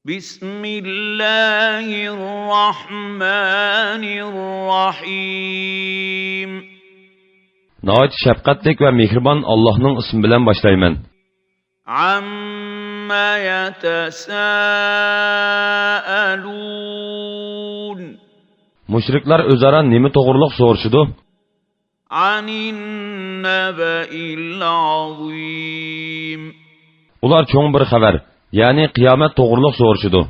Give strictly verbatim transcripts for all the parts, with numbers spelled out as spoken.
بسم الله الرحمن الرحيم. ناھايىتى شەپقەتلىك ۋە مېھرىبان ئاللاھنىڭ ئىسمى بىلەن باشلايمەن. عم يتساءلون. مۇشرىكلار ئۆزئارا نېمە توغرۇلۇق سورىشىدۇ؟ عن النبأ العظيم. ئۇلار چوڭ بىر خەۋەر، يەنى قىيامەت توغرۇلۇق سورىشىدۇ.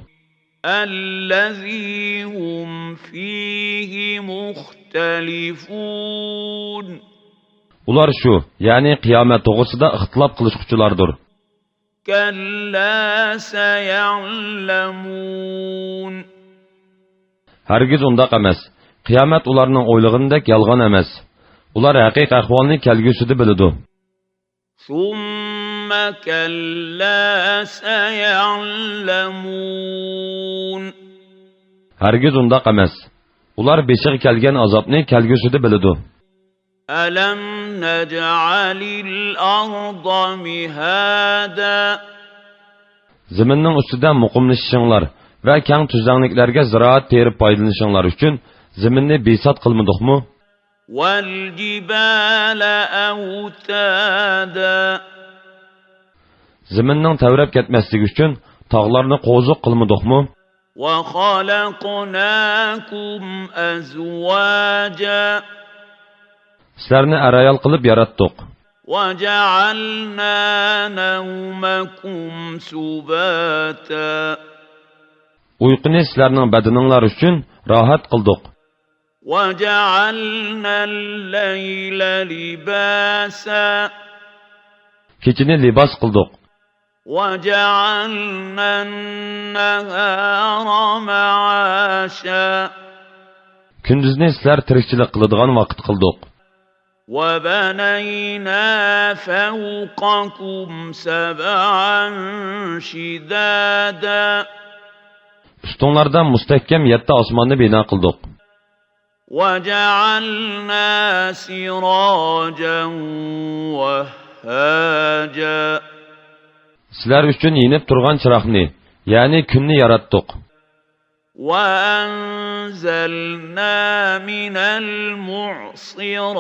الذي هم فيه مختلفون. ئۇلار شۇ، يەنى قىيامەت توغرىسىدا ئىختىلاپ قىلىشقۇچىلاردۇر. كلا سيعلمون. ھەرگىز ئۇنداق ئەمەس. قىيامەت ئۇلارنىڭ ئويلىغىنىدەك يالغان ئەمەس. ئۇلار ھەقىقىي ئەھۋالنى كەلگۈسىدە بىلىدۇ. ثم كلا سيعلمون. ھەرگىز ئۇنداق ئەمەس. ئۇلار بېشىغا كەلگەن ئازابنى كەلگۈسىدە بىلىدۇ. ألم نجعل الأرض مهادا. زېمىننىڭ ئۈستىدە مۇقىملىشىشىڭلار ۋە كەڭ تۈزلەڭلىكلەرگە زىرائەت تېرىپ پايدىلىنىشىڭلار ئۈچۈن زېمىننى بىسات قىلمىدۇقمۇ؟ والجبال أوتادا. زېمىننىڭ تەۋرەپ كەتمەسلىكى ئۈچۈن تاغلارنى قوزۇق قىلمىدۇقمۇ؟ وخلقناكم أزواجا. سىلەرنى ئەر-ئايال قىلىپ ياراتتۇق. وجعلنا نومكم سباتا. ئۇيقۇنى سىلەرنىڭ بەدىنىڭلار ئۈچۈن راھەت قىلدۇق. وجعلنا الليل لباسا. كېچىنى لىباس قىلدۇق. وجعلنا النهار معاشا. كۈندۈزنى سىلەر تىرىكچىلىك قىلىدىغان ۋاقىت قىلدۇق. وبنينا فوقكم سبعا شدادا. ئۈستۈڭلاردا مۇستەھكەم يەتتە ئاسماننى بىنا قىلدۇق. وجعلنا سراجا وهاجا. سىلەر ئۈچۈن يېنىپ تۇرغان چىراغنى، يەنى كۈننى ياراتتۇق. وأنزلنا من المعصرات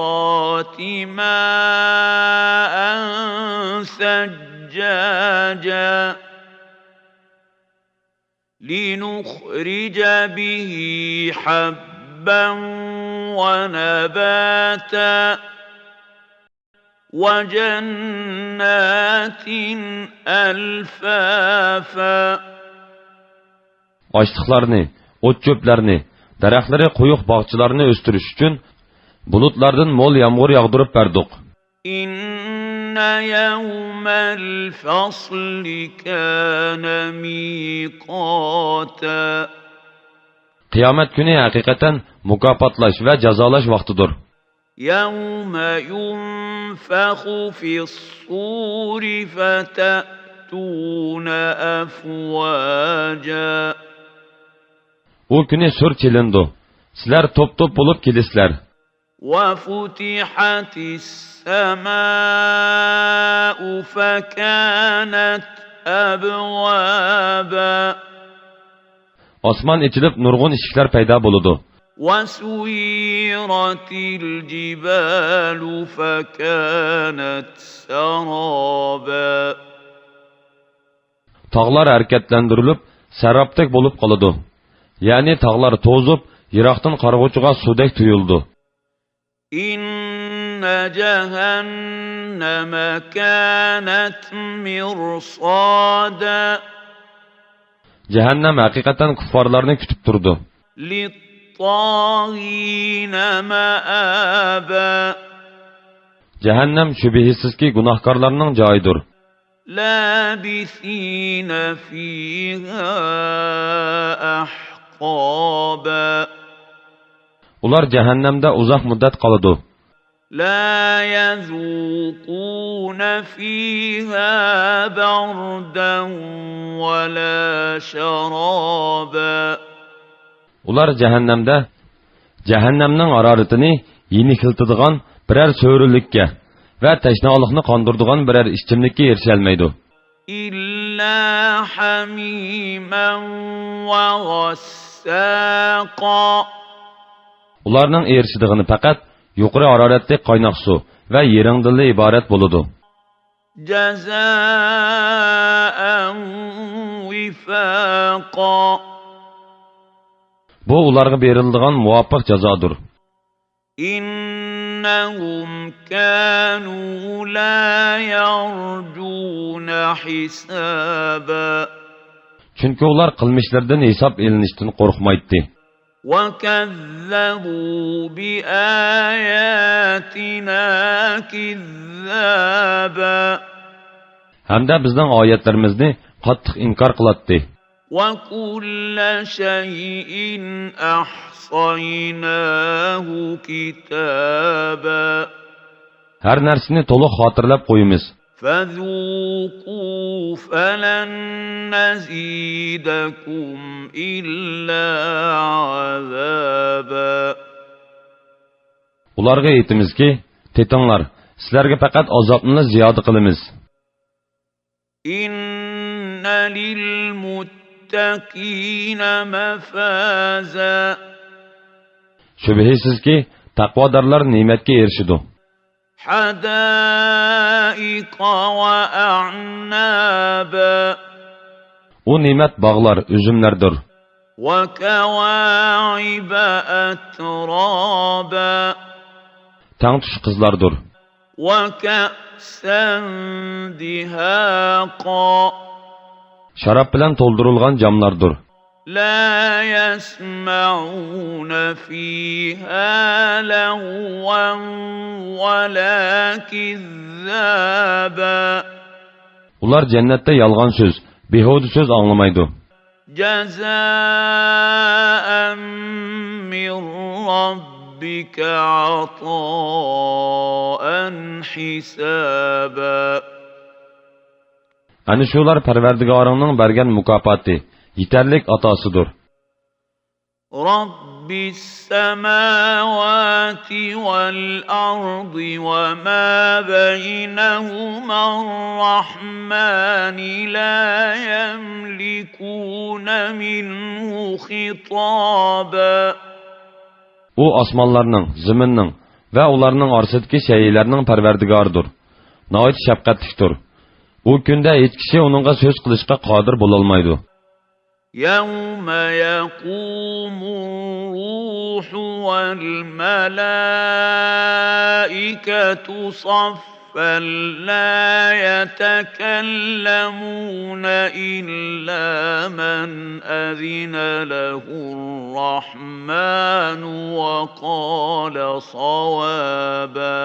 ماء ثجاجا. لنخرج به حبا ونباتا وجنات ألفافا. ئاشلىقلارنى، ئوت-چۆپلەرنى، دەرەخلىرى قويۇق باغچىلارنى ئۆستۈرۈش ئۈچۈن بۇلۇتلاردىن مول يامغۇر ياغدۇرۇپ بەردۇق. إن يوم الفصل كان ميقاتا. قىيامەت كۈنى ھەقىقەتەن مۇكاپاتلاش ۋە جازالاش ۋاقتىدۇر. يوم ينفخ في الصور فتأتون أفواجا. ئۇ كۈنى سۇر چېلىنىدۇ. سىلەر توپ-توپ بولۇپ كېلىسىلەر. وفتحت السماء فكانت أبوابا. ئاسمان ئېچىلىپ، نۇرغۇن ئىشىكلەر پەيدا بولىدۇ. وسيرت الجبال فكانت سرابا. تاغلار ھەرىكەتلەندۈرۈلۈپ، سەرابتەك بولۇپ قالىدۇ. يەنى تاغلار توزۇپ، يىراقتىن قارىغۇچىغا سۇدەك تۇيۇلىدۇ. إن جهنم كانت مرصادا. جەھەننەم ھەقىقەتەن كۇففارلارنى كۈتۈپ تۇرىدۇ. للطاغين مآبا. جەھەننەم شۈبھىسىزكى گۇناھكارلارنىڭ جايىدۇر. لابثين فيها أحقابا. ئۇلار جەھەننەمدە ئۇزاق مۇددەت قالىدۇ. لا يذوقون فيها بردا ولا شرابا. ئۇلار جەھەننەمدە جەھەننەمنىڭ ھارارىتىنى يېنىكلىتىدىغان بىرەر سۆرىلىككە ۋە تەشنالىقنى قاندۇرىدىغان بىرەر ئىچىملىككە ئېرىشەلمەيدۇ. إلا إِلَّا حَمِيمًا وَغَسَّاقًا. ئۇلارنىڭ ئېرىشىدىغىنى پەقەت يۇقىرى ھارارەتلىك قايناق سۇ ۋە يىرىڭدىندىن ئىبارەت بولىدۇ. جَزَاءً وِفَاقًا. بۇ ئۇلارغا بېرىلىدىغان مۇۋاپىق جازادۇر. إِنَّهُمْ كَانُوا لَا يَرْجُونَ حِسَابًا. چۈنكى ئۇلار قىلمىشلىرىدىن ھېساب ئېلىنىشتىن قورقمايتتى. وَكَذَّبُوا بِآيَاتِنَا كِذَّابًا. ھەمدە بىزنىڭ ئايەتلىرىمىزنى قاتتىق ئىنكار قىلاتتى. وَكُلَّ شَيْءٍ أَحْصَيْنَاهُ كِتَابًا. ھەر نەرسىنى تولۇق خاتىرىلەپ قويىمىز. فَذُوقُوا فَلَن نَّزِيدَكُمْ إِلَّا عَذَابًا. ئۇلارغا ئېيتىمىزكى، تېتىڭلار، سىلەرگە پەقەت ئازابنىلا زىيادە قىلىمىز. إِنَّ لِلْمُتَّقِينَ مَفَازًا. شۈبھىسىزكى، تەقۋادارلار نېمەتكە ئېرىشىدۇ. حَدَائِقَ وَأَعْنَابًا. ئۇ نېمەت باغلار، ئۈزۈملەردۇر. وَكَوَاعِبَ أَتْرَابًا. تەڭتۇش قىزلاردۇر. وَكَأْسًا دِهَاقًا. شاراب بىلەن تولدۇرۇلغان جاملاردۇر. لَا يَسْمَعُونَ فِيهَا لَغْوًا وَلَا كِذَّابًا. ئۇلار جەننەتتە يالغان سۆز، بىھۇدە سۆز ئاڭلىمايدۇ. جَزَاءً مِّن رَّبِّكَ عَطَاءً حِسَابًا. ئەنە شۇلار پەرۋەردىگارىڭنىڭ بەرگەن مۇكاپاتى، يېتەرلىك ئاتاسىدۇر. رَبِّ السَّمَاوَاتِ وَالْأَرْضِ وَمَا بَيْنَهُمَا الرَّحْمَٰنِ لَا يَمْلِكُونَ مِنْهُ خِطَابًا. ئۇ ئاسمانلارنىڭ، زېمىننىڭ ۋە ئۇلارنىڭ ئارىسىدىكى شەيئىلەرنىڭ پەرۋەردىگارىدۇر. ناھايىتى شەپقەتلىكتۇر. ئۇ كۈندە ھېچ كىشى ئۇنىڭغا سۆز قىلىشقا قادىر بولالمايدۇ. يَوْمَ يَقُومُ الرُّوحُ وَالْمَلَائِكَةُ صَفًّا لَا يَتَكَلَّمُونَ إِلَّا مَنْ أَذِنَ لَهُ الرَّحْمَٰنُ وَقَالَ صَوَابًا.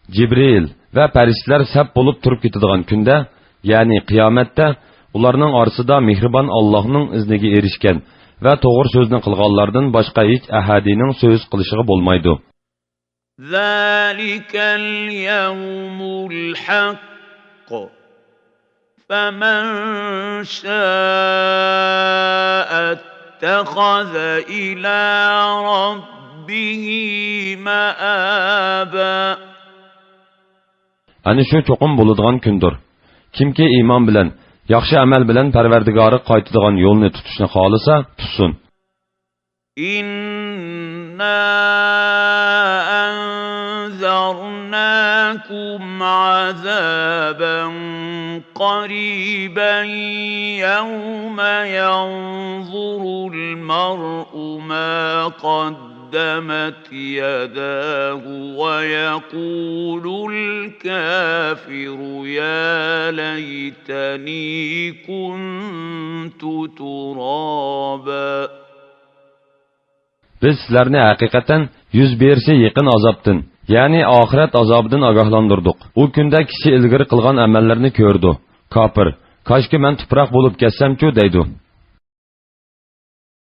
جىبرىئىل ۋە پەرىشتىلەر سەپ بولۇپ تۇرۇپ كېتىدىغان كۈندە، يەنى قىيامەتتە، ئۇلارنىڭ ئارىسىدا مېھرىبان ئاللاھنىڭ ئىزنىگە ئېرىشكەن ۋە توغرا سۆزنى قىلغانلاردىن باشقا ھېچ ئەھەدىنىڭ سۆز قىلىشىغا بولمايدۇ. ذَٰلِكَ الْيَوْمُ الْحَقُّ، فَمَنْ شَاءَ اتَّخَذَ إِلَىٰ رَبِّهِ مَآبًا. ئەنە شۇ چوقۇم بولىدىغان كۈندۇر. كىمكى ئىمان بىلەن، ياخشى ئەمەل بىلەن پەرۋەردىگارىغا قايتىدىغان يولنى تۇتۇشنى خالىسا، تۇتسۇن. إِنَّا أَنذَرْنَاكُمْ عَذَابًا قَرِيبًا يَوْمَ يَنظُرُ الْمَرْءُ مَا قَدَّمَتْ يَدَاهُ وَيَقُولُ الْكَافِرُ يَا لَيْتَنِي كُنتُ تُرَابًا. بىز سىلەرنى ھەقىقەتەن يۈز بېرىشى يېقىن ئازابتىن، يەنى ئاخىرەت ئازابىدىن ئاگاھلاندۇردۇق. ئۇ كۈندە كىشى ئىلگىرى قىلغان ئەمەللىرىنى كۆرىدۇ. كاپىر، كاشكى مەن تۇپراق بولۇپ كەتسەمچۇ دەيدۇ.